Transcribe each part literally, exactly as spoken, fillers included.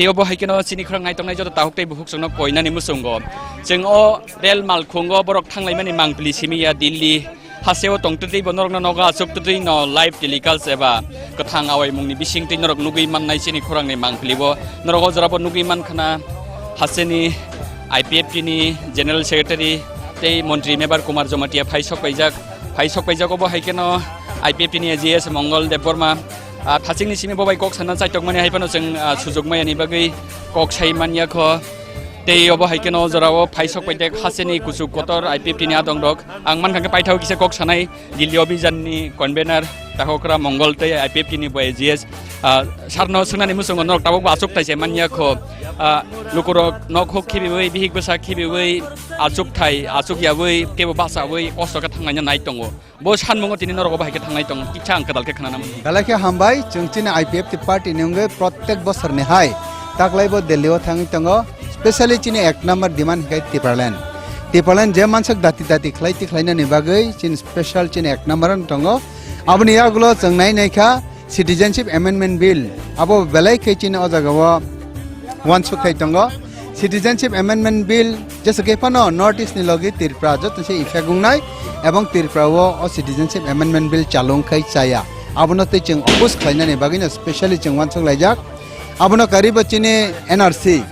Tei obo hai kheno chini khorang nai tongnai joto tahuk tei bukhuk chwngno koinani muchungo. Chwng o rel malkhungo borok thanglaimani mangpili simi ya Delhi. Hasteo tongtwtwi bo norokno nogo achuktatwi no live telecast eba kwthang awaimungni bisingtwi norok nugwi mannai chini khorangni mangpili bo. Norok o jorabo nugwi mankhana hasteni I P F T ni General Secretary tei Montri Mebar Kumar Jamatia phai sok paijak. Phai sok paijak obo hai kheno I P F T ni A G S Mongol Debbarma. Ah, thachingni simi bo bai kok sana chaitokmani hai phano chwng, ah, sujok maya ni bagwi kok sai manya kho. Tei obo hai kheno jorao phai sok paijak hasteni kuchuk kotor I P F T ni adong rok. Ang mankha khe paithao kisa kok sanai Delhi Abhijan ni convener Takhokra Mongol tei I P F T ni bo A G S, ah, sarno swngnani muchungo norok tabuk bo achuk thai se manya kho. Ah, lukurok nok hok khibiwi, bihik bwsa khibiwi, achuk thai, achuk yawi, kebo bachawi, kosto khe thangnaina nai tongo. Bo sanmungo tini norok obo hai khe thangnai tong, kisa ang kwtal khe khna nang. Belai khe hambai, chwng chini I P F T party ni wngwi prottek bosor ni hai taklai bo Delhi o thangwi tongo, specially chini ek number demand hinkhe Tipraland. Tipraland je mansuk dati dati khlai tikhlai nani bagwi chini special chini ek number wng tongo. Aboni yagulo chwng nai nai kha, Citizenship Amendment Bill, abo belai khe chini o jaga o uansuk khai tongo. Citizenship Amendment Bill jesa khe phano North East ni logi Tripura joto se effect wngnai, ebong Tripura o, o Citizenship Amendment Bill chalung khai chaya. Abono tei chwng oppose khlainani bagwino specially chwng uansuk laijak. Abono karibo chini N R C.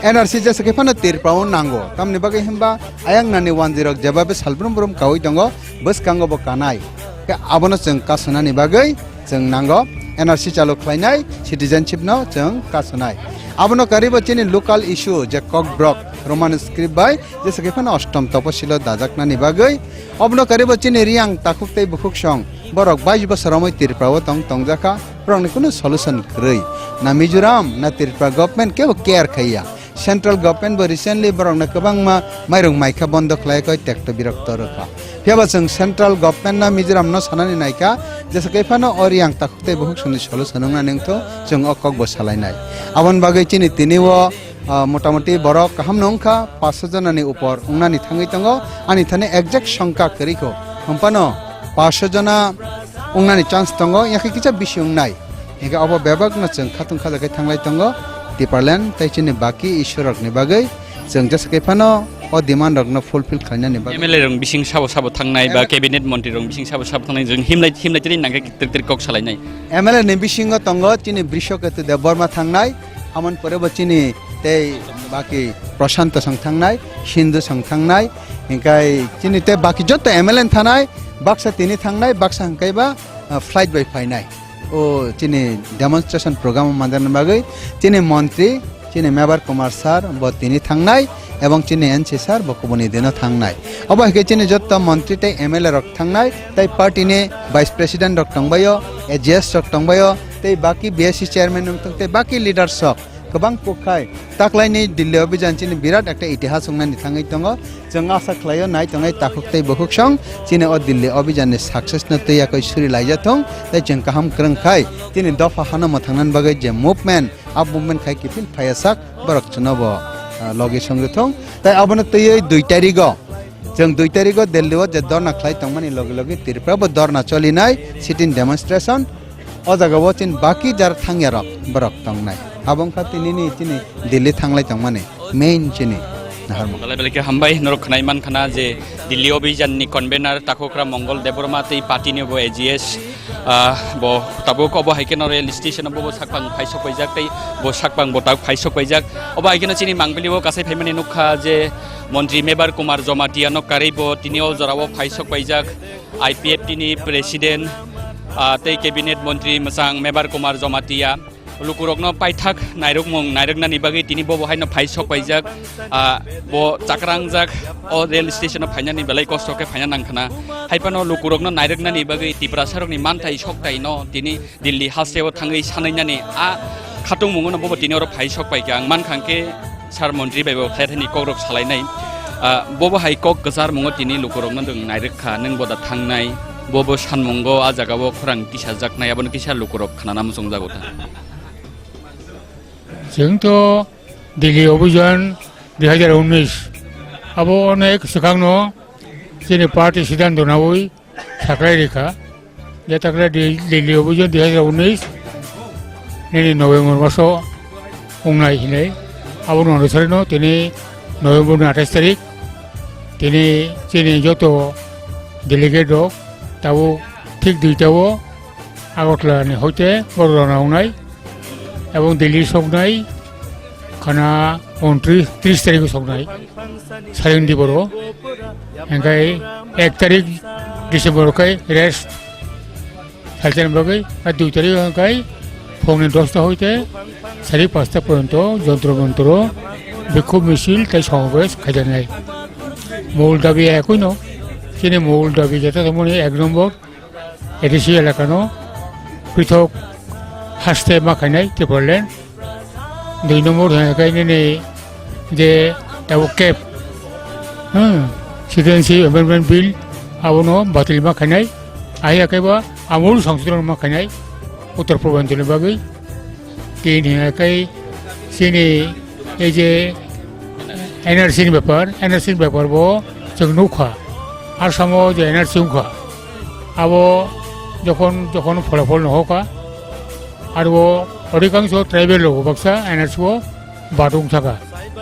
N R C jesa khe phano Tripura o nango. Tamni bagwi himba ayang nani wanjwi rok jeba be salbrum brum kaui tongo, bwskango bo kanai. Khe abono chwng kasunani bagwi chwng nango N R C chalu khlainai, citizenship no chwng kasunai. Abono karibo chini local issue je Kokborok Roman script bai jesa khe phano ostom toposilo dajaknani bagwi. Obono karibo chini Riyang takhuk tei bukhuk song borok bais bosor romwi Tripura o tong tongjakha, borokni kunu solution kwrwi. Na Mizoram na Tripura government kebo care khaiya. Central government bo recently borokno kwbangma mairung maikha bondo khlai koi tekto birokto rwkha. Phiya ba chwng central government no Mizoram no sanani naikha, jesa khe phano o Riyang takhuk tei bukhuk songni solution wngna nengtho chwng o kok bo salainai. Aboni bagwi chini tini o, ah, motamoti borok kaham no wngkha, paanch sho jona ni upor wngnani thangwi tongo, ani thani exact songkha kwrwi kho, hwnphano paanch sho jona wngnani chance tongo, yakhe kisa bisi wngnai. Hinkhe obo bebakno chwng khatung khajakhe thanglai tongo Tipraland tei chini baki issue rokni bagwi chwng jesa khe phano o demand rokno fulfill khlainani bagwi. M L A rok bising sabo sabo thangnai ba M L A cabinet montri rok bising sabo sabo thangnai, chwng himlai himlai tini nangkhe tir tir kok salainai. M L A ni bisingo tongo chini Brishoketu Debbarma thangnai, amoni pore bo chini tei baki Prashanto song thangnai, Sindhu song thangnai, hinkhe chini tei baki joto M L A thanai, baksa tini thangnai, baksa hinkhe ba, ah, flight bai phainai. O chini demonstration program manjakna bagwi chini montri, chini Mebar Kumar sir bo tini thangnai, ebong chini N C sir bo kubuni dino thangnai. Obo hai khe chini jotto montri tei M L A rok thangnai, tei party ni vice president rok tongbaio, A G S rok tongbaio, tei baki B S C chairman rok tong, tei baki leaders rok kwbang kuk khai taklaini Delhi Abhijan chini birat ekta itihas wngnani thangwi tongo. Chwng asa khlaio nai tongnai takhuk tei bukhuk song chini o Delhi Abhijan ni success no twi yakwi suri laijathung, tei chwng kaham kwrwng khai chini dopha hano mwthangnani bagwi je movement, a movement khai kiphil phaiya sak borok chwngno bo, ah, logi songwi thung. Tei abono twiwi dui tarigo, chwng dui tarigo Delhi o je dhorna khlai tongmani logi logi Tripura bo dhorna cholinai, sit-in demonstration. O jaga o chini baki jar thangya rok borok tongnai. Abo wngkha tinini chini Delhi thanglai tongmani main chini naharmung. Belai belai khe hambai, norok khwnai mankha na je Delhi Abhijan ni convener Takhukra Mongol Debbarma tei party ni bo A G S, ah, bo tabuk obo hai kheno rail station o bo, bo sakphang phai sok paijak tei bo sakphang bo tabuk phai sok paijak. Obo hai kheno chini mangpili o kasai phaimani nukha je Montri Mebar Kumar Jamatia no karwi bo tini o jora o phai sok paijak. I P F T ni president, ah, tei cabinet montri mwchang Mebar Kumar Jamatia lukurokno paithak nairokmung nairoknani bagwi tini bo bo haino phai sok paijak, ah, bo chakrangjak o rail station o phainani belai kosto khe phaina nangkhna. Haiphano lukurokno nairoknani bagwi Tiprasarokni manthai soktaino tini Delhi hasteo thangwi sanainani a khatungmungono bobo tini oro phai sok paikha. Ang mankha hwnkhe sir montri bai bo khayathani kokrok salainai. Ah, bobo hai kok kwcharmungo tini lukurokno nwng nairwkha, nwng boda thangnai, bobo sanmungo a jagao khorang tisajaknai, abono kisa lukurok khnana muchungjago ta. Chwng to Delhi Abhijan dui hazar unis abo onek swkangno chini party siddhanto naui saklai rikha. Je takle di, Delhi Abhijan dui hazar unis nini November maso wngnai hinwi, abo no rwsarino tini November ni athais tarik tini chini joto delegate rok tabuk thik duita o Agartala ni hoite borok rwna wngnai ebong Delhi soknai khana untris, tris tarik o soknai. Saleng di boro. Hingkai ek tarik December o kai rest. Salsa ni bagwi, a dui tarik o kai phongni dosta hoite sari pasta porjonto jontro montro bikhub misil tei somabesh khaijaknai. Mol dabi ekoi no, chini mol dabi jeta tongmani ek nombor, A D C elakano prithok haste ma khainai Tipraland. Dui nombor hwnka khe nini je tabuk cap, hmm, Citizenship Amendment Bill abono batil ma khainai. Ahya khe ba amul songsodhon ma khainai Uttar Purbanchal ni bagwi. Tin hwnka khe chini ei je N R C ni bepar, N R C ni bepar bo chwng nukha. Assam o je N R C wngkha, abo jokhon, jokhon pholapol no hoka, aro odhikangsho tribal rok baksa N R C o badung thaka.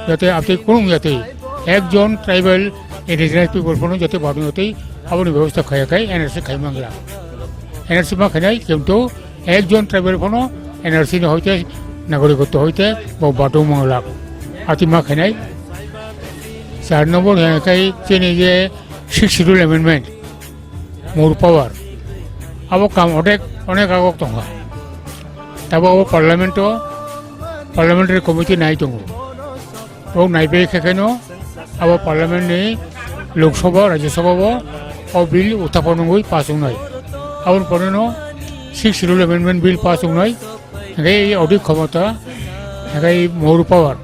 Jate abtwi kunung jate ekjon tribal indigenous people phano jate badung jate aboni bebosta khaya khai N R C khai mangla. N R C ma khainai kintu ekjon tribal phano N R C ni hoite nagorik hoite hoite bo badung mangla. Ati ma khainai. Char nombor hwnka khe chini je Sixth Schedule Amendment, more power. Abo kam onek, onek agok tongkha. Tabo abo parliament o, parliamentary committee nai tongo. Bo nai bai khe kheno abo parliament ni Lok Sabha, Rajya Sabha bo o bill uthapon wngwi pass wngnai. Aboni pore no Sixth Schedule Amendment Bill pass wngnai. Hingke odhik khomota, hingke more power,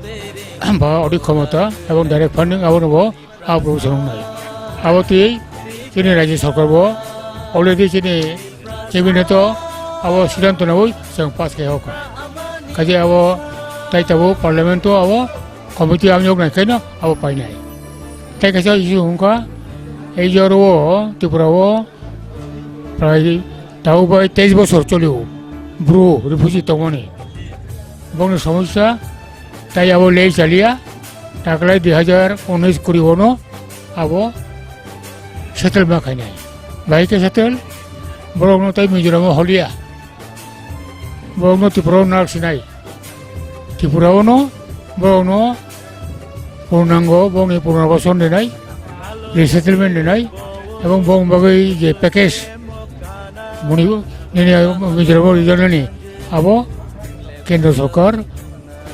ba odhik khomota ebong direct funding abono bo abo provision wngnai. Abo twi chini Rajya Sarkar bo already chini cabinet o abo siddhanto nawi chwng pass khai hoka. Kaje abo tai tabuk parliament o abo committee ang yok nai khaino abo painai. Tai kaisa issue hwnkha ei joro o Tripura o prai tabuk bai teis bosor cholio bru refugee tongmani. Bongni somosya tai abo lei chaliya, taklai dui hajar unis kuri ono abo settle ma khainai. Bahai khe settle, borokno tai Mizoram o holiya. Borokno Tripura o nak sinai. Tripura ono borokno purnango bongni purnabason rinai, resettlement rinai, ebong bong bagwi je package muni nini Mizoram o rijaknani abo kendra sorkar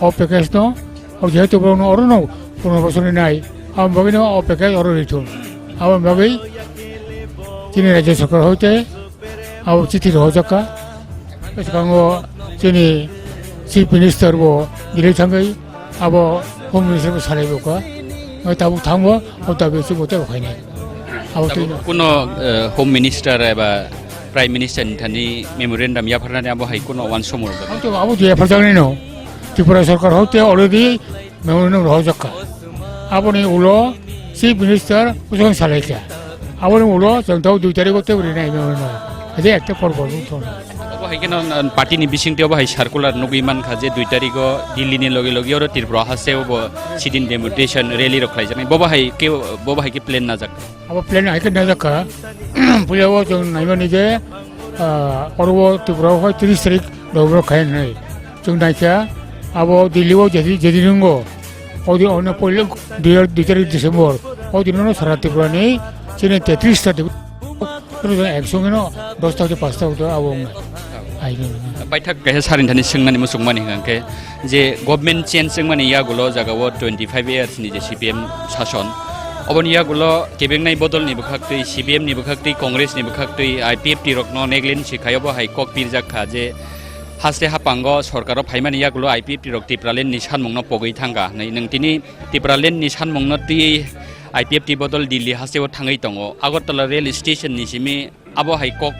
o package no, o jehetu borokno orono purnabason rinai, aboni bagwino o package oro rithun. Aboni bagwi chini Rajya Sarkar hoite abo chithi rohorjakha. Bwskango chini Chief Minister bo Delhi thangwi abo Home Minister bo salai bokha. Tabuk thango, o dabi se bo tebo khainai. Abo twi no. Kuno, eh, Home Minister eba Prime Minister ni thani memorandum yapharnani abo hai kuno uansukmung rwgwi. Abo to, abo to yapharjaknai no. Tripura Sarkar hoite already memorandum rohorjakha. Aboni ulo Chief Minister bwswng salaikha. Aboni ulo chwng tei dui tarikh o tei rinai memorandum. Haje ekta por por wng thung. Obo hai kheno, uh, party ni bisingtwi obo hai circular nugwi mankha je dui tarikh o Delhi ni logi logi oro Tripura haste obo sit-in demonstration rally rok khlaijaknai. Bobo hai khe, bobo hai khe plan najak. Abo plan hai khe najak kha. Puila o chwng naimani je, ah, oro o Tripura o hai tris tarik November khai nai. Chwng naikha abo Delhi o jedi, jedi nungo. O di ono poilo dui, dui tarik December. O di nono sara Tripura ni chini tetris ta Tripura. Oro jang ek songe no dos ta hoite pas ta hoite abo wngnai. Ai no. Paithak kaisa sarinthani swngnani muchungmani hwnkhe je government change wngmani yagulo jagao twenty five years ni je C P M sason, oboni yagulo kebengnai bodolni bwkhaktwi, C P M ni bwkhaktwi, Congress ni bwkhaktwi, I P F T rokno negligence khaio bo hai kok pirjak kha je haste hapango sorkaro phaimani yagulo I P F T rok Tipraland ni sanmungno pogwi thangkha hwnwi nwng tini Tipraland ni sanmungno twiwi I P F T bodol Delhi hasteo thangwi tongo. Agartala rail station ni simi abo hai kok,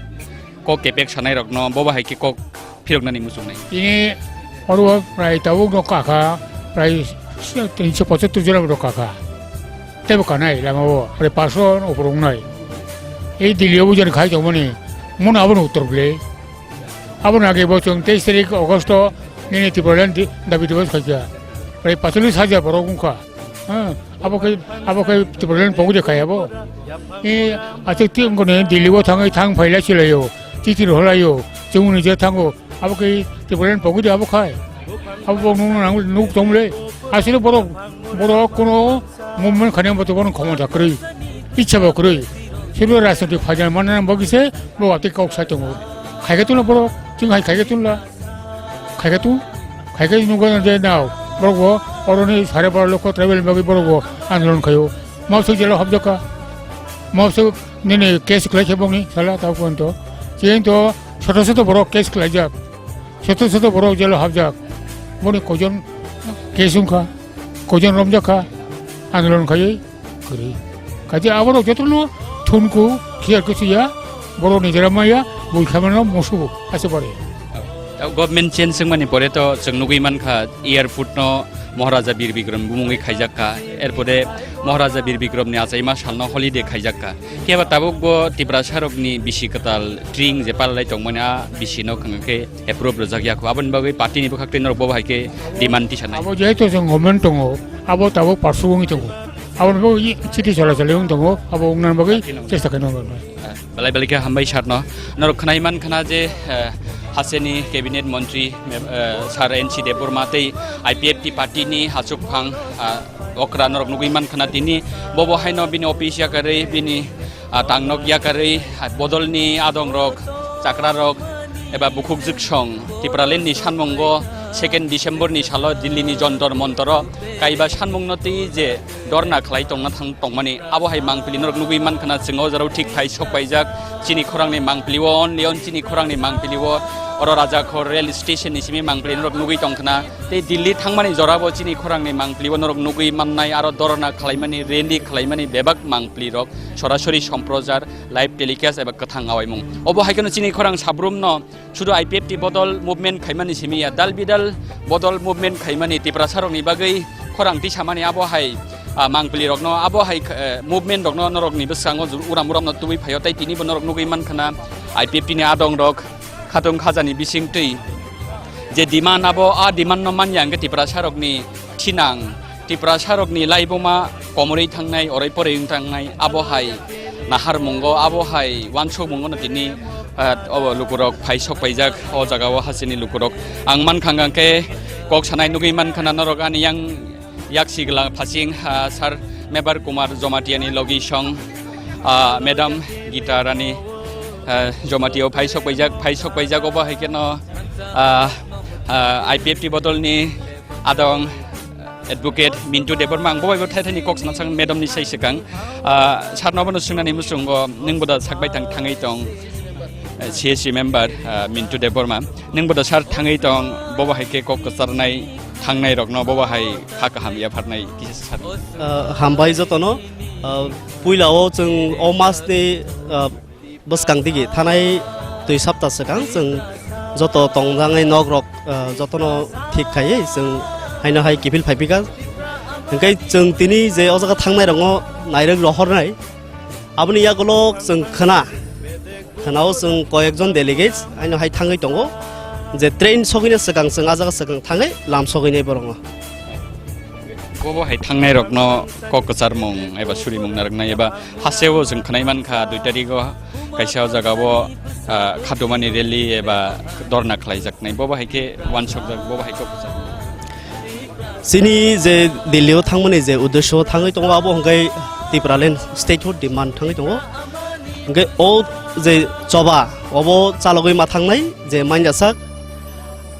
kok kepek sanai rokno bobo hai khe kok phiroknani muchungnai. Ini oro prai tabuk no kakha, prai tinso pochattor jora rok kakha. Tebo kanai lama o, prai paso opor wngnai. Ei Delhi o bujan khai tongmani, muna abono uttor ble. Abono age bo chwng teis tarik August o Nini Tipraland di-, dabi diwas khaikha. Prai pachalis hajar borok wngkha. Ha, abo khe, abo khe Tipraland pogde khai abo. E, achuk ti wngkha ni Delhi o thangwi thang phaila silaio. Titir holaio. Chumuni je thango. Abo khe Tipraland pogde abo khai. Abo bo nung nang nuk tongmle. Asile borok, borok kono movement khaina bo to bono khomota kwrwi, ichha bo kwrwi. Sibole rajnitik phaina manna bagwi se bo watwi kok sai tongo. Khaikhe tongla borok, chwng hai khaikhe tongla. Khaikhe tong, khaikhe nukgo je nao, borok bo oroni sare baro lokho tribal bagwi borok bo andolon khaio. Mabswk jela habjakha. Mabswk nini case khlai khe bongni sala ta ponto. Chini to soto soto borok case khlaijak. Soto soto borok jela habjak. Boni koijon case wngkha. Koijon romjak kha, andolon khaiwi kwrwi. Kaisa aborok jotono thunku, khiyar kusiya, borok nijera maya, bui khamano musugo, ase pare. Tao government change wngmani pore to chwng nugwi mankha, airport no Maharaja Bir Bikram bumungwi khaijak kha, erpore Maharaja Bir Bikram ni achaima salno holiday khaijak kha. Phiya ba tabuk bo Tiprasa rokni bisi kwtal tring je palalai tongmani a bisi no khwngkhe approve rwjak ya kho. Aboni bagwi party ni bwkhak twi norok bo hai khe demand tisanai. Abo jehetu chwng government tongo, abo tabuk parsuk wngwi tongo. Aboni bagwi chiti chola choli wngwi tongo, abo wngna bagwi chesta khaino. Belai belai khe hambai sir no. Norok khwnai man khna je, eh, hasteni cabinet montri, eh, sir N C Debbarma tei I P F T party ni hachuk phang, ah, okra norok nugwi man khna tini. Bobo haino bini office yakarwi bini ah, tangnok yakarwi, ah, bodolni adongrok, chakrarok eba bukhuk jwksong Tipralandni sanmungo second Decemberni salo Dillini Jontor Montoro kaiba sanmungno twi je dorna khlai tongna thang tongmani, abo hai mangpili norok nugwi mankha na chwng o jorao thik phai sok paijak. Chini khorangni mangpili o, only on chini khorangni mangpili o, oro Rajakhor rail station ni simi mangpili norok nugwi tongkhna. Tei Delhi thangmani jorabo chini khorangni mangpili o norok nugwi mannai, aro dorna khlaimani, rally khlaimani bebak mangpili rok sorasori somprojar, live telecast eba kwthang awaimung. Obo hai kheno chini khorang sabrumno sudu I P F T bodol movement khaimani simi ya, dal bidal bodol movement khaimani Tiprasa rokni bagwi khorang tisamani abo hai, ah, mangpili rokno, abo hai, eh, movement rokno norokni bwskango uram uramno tubui phaio, tei tinibo norok nugwi mankhana I P F T ni adong rok khatung khajani bisingtwi je demand abo, a demand no manya hwnkhe Tiprasa rokni thinang, Tiprasa rokni laibuma komorwi thangnai, oroi poroi wng thangnai, abo hai naharmungo, abo hai wansukmungo no tini, ah, obo lukurok phai sok paijak o jaga o hasteni lukurok. Ang mankha hwnkhe kok sanai nugwi mankha na norok ani yang yak sigla phasing, ah, Sir Mebar Kumar Jomatiani logi song, ah, Madam Gita Rani, ah, Jomatio phai sok paijak, phai sok paijak obo hai kheno, ah, ah, I P F T bodolni adong advocate Mintu Debbarma ang bo bai bo thai thani kok sana sang madam ni sai swkang, ah, sir no bono swngnani muchungo nwng boda sak bai thang thangwi tong, eh, C S C member, ah, Mintu Debbarma. Nwng bodo sir thangwi tong, bobo hai khe kok kwcharnai thangnai rokno bobo hai kha kaham yapharnai kisa sir. Ah, hambai jotono, ah, puila o chwng o mas ni, ah, bwskang digi thanai twi sapta swkang chwng joto tongjaknai nok rok, ah, jotono thik khaiwi chwng haino hai kiphil phaiphikha. Hwnkhe chwng tini je o jaga thangnai rokno nairwk rohornai, aboni yagulo chwng khna, khna o chwng koyekjon delegates haino hai thangwi tongo, je train sogwini swkang chwng a jaga swkang thangwi lam sogwinai borokno. Bobo hai thangnai rokno kok kwcharmung eba surimung narwknai eba hasteo chwng khwnai mankha dui tarigo kaisa o jagao, ah, khatumani rally eba dorna khlaijaknai, bobo hai khe wansokjak, bobo hai kok kwcharmung. Chini je Delhi o thangmani je uddesho thangwi tongo, abo hwnkhe Tipraland state hood demand thangwi tongo. Hwnkhe o je choba, obo chalogwi ma thangnai je manjasak.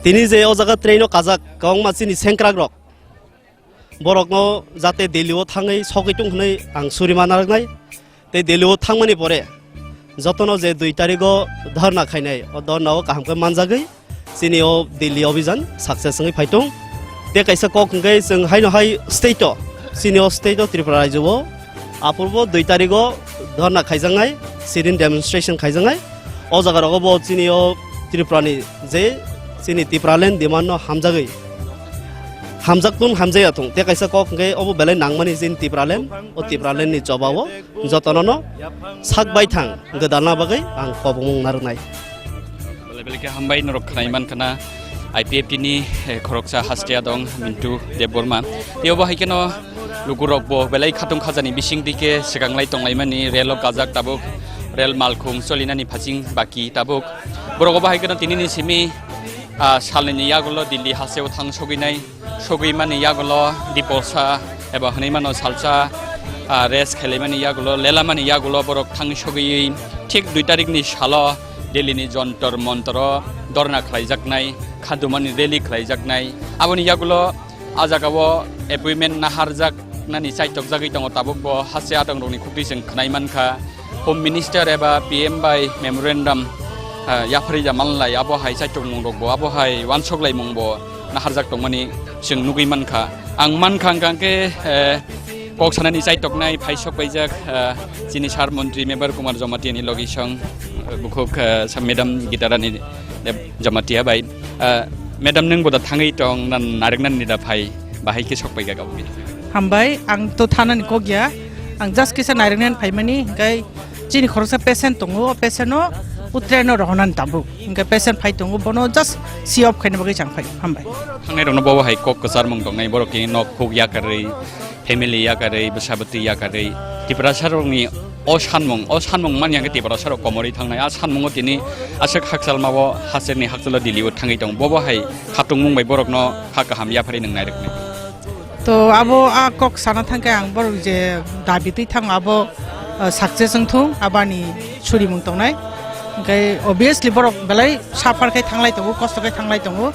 Tini je o jaga train o kajak kwbangma chini sengkrak rok, borokno jate Delhi o thangwi sogwi tong hwnwi ang suri ma narwknai. Tei Delhi o thangmani pore jotono je dui tarigo dharna khainai, o dharna o kaham khe manjagwi chini o Delhi obijan success wngwi phai tong. Tei kaisa kok hwnkhe chwng haino hai state o, chini o state o Tripura rajyo o apurbo dui tarigo dharna khaijaknai, sit-in demonstration khaijaknai. O jaga rogo bo chini o Tripura ni je chini Tipraland demand no hamjagwi, hamjak tun hamjaya thung. Tei kaisa kok hwnkhe obo belai nangmani chini Tipraland, o Tipraland ni choba o jotono no sak bai thang gwdalna bagwi ang kobongmung narwknai. Belai belai khe hambai norok khwnai mankha na. I P F T ni, eh, khoroksa haste adong Mintu Debbarma. Tei obo hai kheno lukurok bo belai khatung khajani bising dike swkanglai tonglaimani, relo kajak tabuk, rel malkhung cholinani phasing baki tabuk. Borok obo hai kheno tinini simi, ah, salnini yagulo Delhi hasteo thang sogwinai, sogwimani yagulo diporsa eba hwnwi mano salsa, ah, rest khailaimani yagulo, lelamani yagulo borok thang sogwi thik dui tarikni salo Delhi ni Jontor Montoro dorna khlaijaknai, khadumani rally khlaijaknai. Aboni yagulo a jagao appointment naharjaknani chaitokjagwi tongo, tabuk bo haste adongrokni khukti chwng khwnai mankha. Home Minister eba P M bai memorandum, ah, yapharija manlai, abo hai chaitokmungrokbo, abo hai uansoklaimungbo naharjak tongmani chwng nugwi mankha. Ang mankha hwnkha khe, eh, kok sanani chaitoknai phai sok paijak, eh, chini sir montri Mebar Kumar Jamatia ni logi song, eh, bukhuk, eh, sa Madam Gitarani Deb Jamatia bai. Eh, Madam, nwng bo da thangwi tong, na nairwknani da phai, bahai khe sok paikha gabwi? Hambai, ang to thanani kok ya, ang just kisa nairwknani phaimani, hwnkhe chini khoroksa patient tongo, o patient no o train no rohornani tabuk. Hwnkhe patient phai tongo, bono just see off khaina bagwi chang phai. Hambai. Thangnai rokno bobo hai kok kwcharmung tongnai, borok khe nok khuk yakarwi, family yakarwi, bwsa bwtwi yakarwi, Tiprasa rokni o sanmung, o sanmung manya khe Tiprasa rok komorwi thangnai. A sanmungo tini aswk hakchalmao haserni hakchalo Delhi o thangwi tongo. Bobo hai khatungmung bai borokno kha kaham yapharwi nwng nairwknai. To abo a kok sana thangkhe ang borok je dabi twi thango abo, uh, success wngthung abani surimung tongnai. Hwnkhe obviously borok belai suffer khe thanglai tongo, kosto khe thanglai tongo.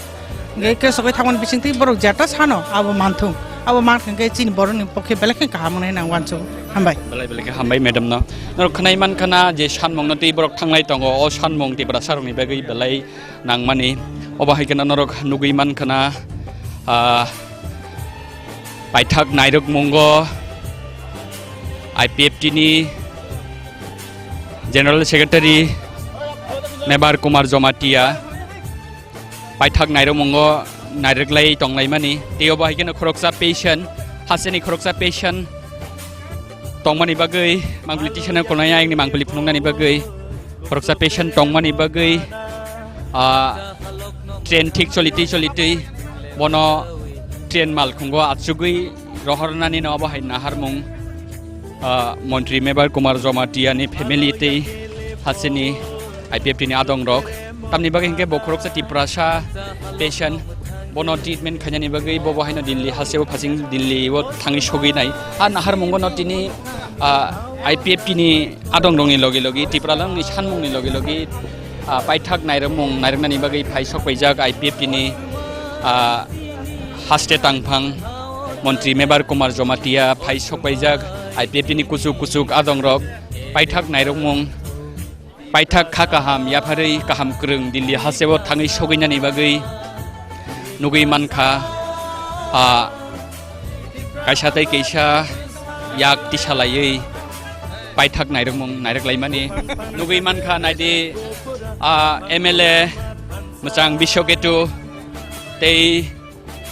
Hwnkhe khe sogwi thangmani bisingtwi borok jeta sano abo manthung. Abo mankha hwnkhe chini borokni pokhe belai khe kaham wngnai hinwi ang uansugo. Hambai. Belai belai khe hambai madam no. Norok khwnai mankha na je sanmungno twi borok thanglai tongo, o sanmung Tiprasa rokni bagwi belai nangmani. Obo hai kheno norok nugwi mankha na, ah, paithak nairwkmungo I P F T ni General Secretary Mebar Kumar Jamatia paithak nairwkmungo nairwklai tonglaimani. Tei obo hai kheno khoroksa patient, hasteni khoroksa patient tongmani bagwi, mangpili tisana kolnai ayangni mangpili phunuknani bagwi, khoroksa patient tongmani bagwi, ah, train thik choli twi choli twi bono train malkhungo achugwi rohornani no obo hai naharmung, ah, montri Mebar Kumar Jamatia ni family tei hasteni I P F T ni adong rok. Tamni bagwi hinkhe bo khoroksa Tiprasa patient, bono treatment khainani bagwi bobo haino Delhi hasteo phasing Delhi o thangwi sogwi nai. A naharmungo no tini, ah, I P F T ni adong rokni logi logi, Tiprasa rokni sanmungni logi logi, ah, paithak nairwkmung nairwknani bagwi phai sok paijak I P F T ni, ah, haste tangphang montri Mebar Kumar Jamatia phai sok paijak I P F T ni kuchuk kuchuk adong rok paithak nairwkmung. Paithak kha kaham yapharwi kaham kwrwng Delhi hasteo thangwi sogwinani bagwi nugwi mankha, ah, kaisa tei kaisa yak tisalaiwi paithak nairwkmung nairwklaimani nugwi mankha. Naidi, ah, M L A mwchang Biswaketu tei,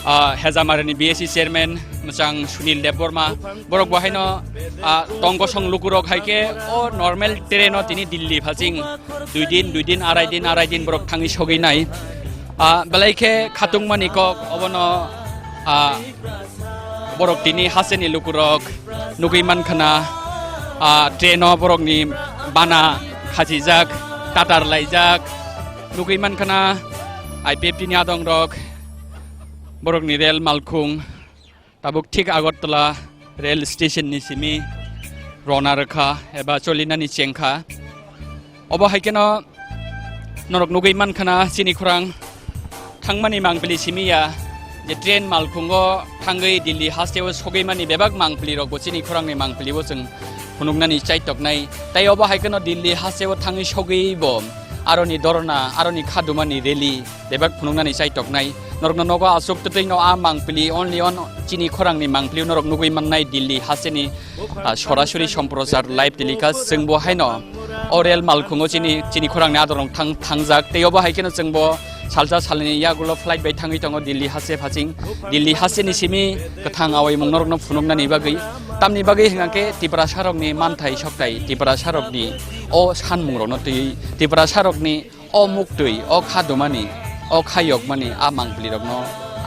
ah, Hejamarani B S C chairman mwchang Sunil Debbarma, borok bo haino, ah, tong kosong lukurok hai khe o normal train o tini Delhi phasing dui din, dui din, arai din, arai din borok thangwi sogwi nai. Ah, belai khe khatungmani kok obono, ah, borok tini hasteni lukurok nugwi mankha na, ah, train o borokni bana khachijak, tatar laijak, nugwi mankha na I P F T ni adong rok. Borokni rel malkhung tabuk thik Agartala rel station ni simi rona rwkha eba cholinani chengkha. Obo hai kheno norok nugwi mankha na chini khorang thangmani mangpili simi ya, je train malkhungo thangwi Delhi hasteo sogwi mani bebak mangpili rokbo chini khorangni mangpili o chwng phunuknani chaitoknai. Tai obo hai kheno Delhi hasteo thangwi sogwi bo aroni dorna, aroni khadumani rally bebak phunuknani chaitoknai. Norokno nogo aswk twtwi no a mangpili, only on chini khorangni mangpili norok nugwi mannai Delhi hasteni, ah, sorasori somprochar live telecast. Chwngbo haino o rel malkhungo chini, chini khorangni adorong thang, thangjak. Tei obo hai kheno chwngbo salsa salnini yagulo flight bai thangwi tongo Delhi haste phasing. Delhi hasteni simi kwthang awaimung norokno phunuknani bagwi. Tamni bagwi hwnkha khe Tiprasa rokni manthai sokthai, Tiprasa rokni o sanmung rokno twiwi, Tiprasa rokni o muktwi, o khadumani, o khaiyokmani a mangpili rokno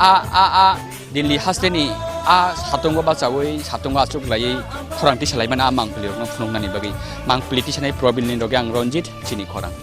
a, a, a Delhi hasteni a satungo bachawi, satungo achuk laiwi khorang tisa laimani a mangpili rokno phunuknani bagwi mangpili tisanai Probin ni rokhe ang Ranjit chini khorang.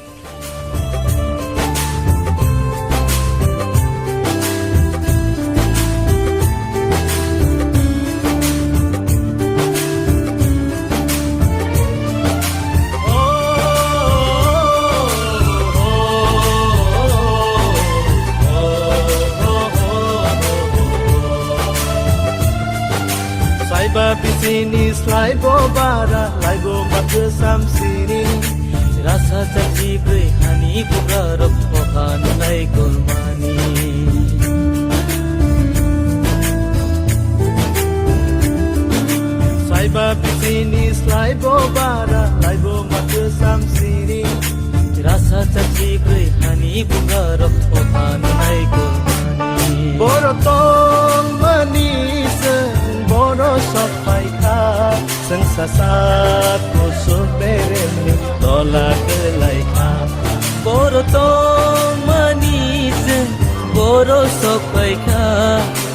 Saiba bisini slaibo bara, laibo mathwsam sini. Rasa chachi bwrwi hani bugarok, oha nunai kolmani. Saiba bisini slaibo bara, laibo mathwsam sini. Rasa chachi bwrwi hani bugarok, oha nunai kolmani. Boro tongmani chwng boro sok phaikha, chwng sasak kusuk beremni tola kwlaikha. Boro tongmani chwng boro sok phaikha,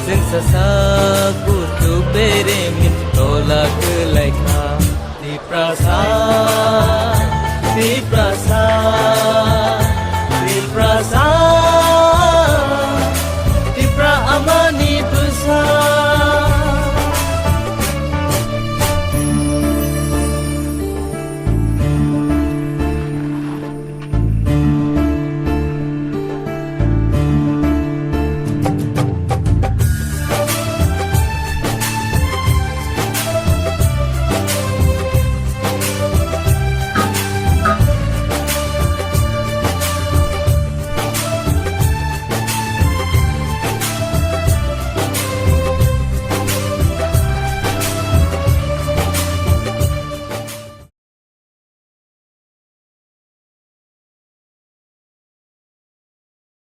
chwng sasak kusuk beremni tola kwlaikha. Tiprasa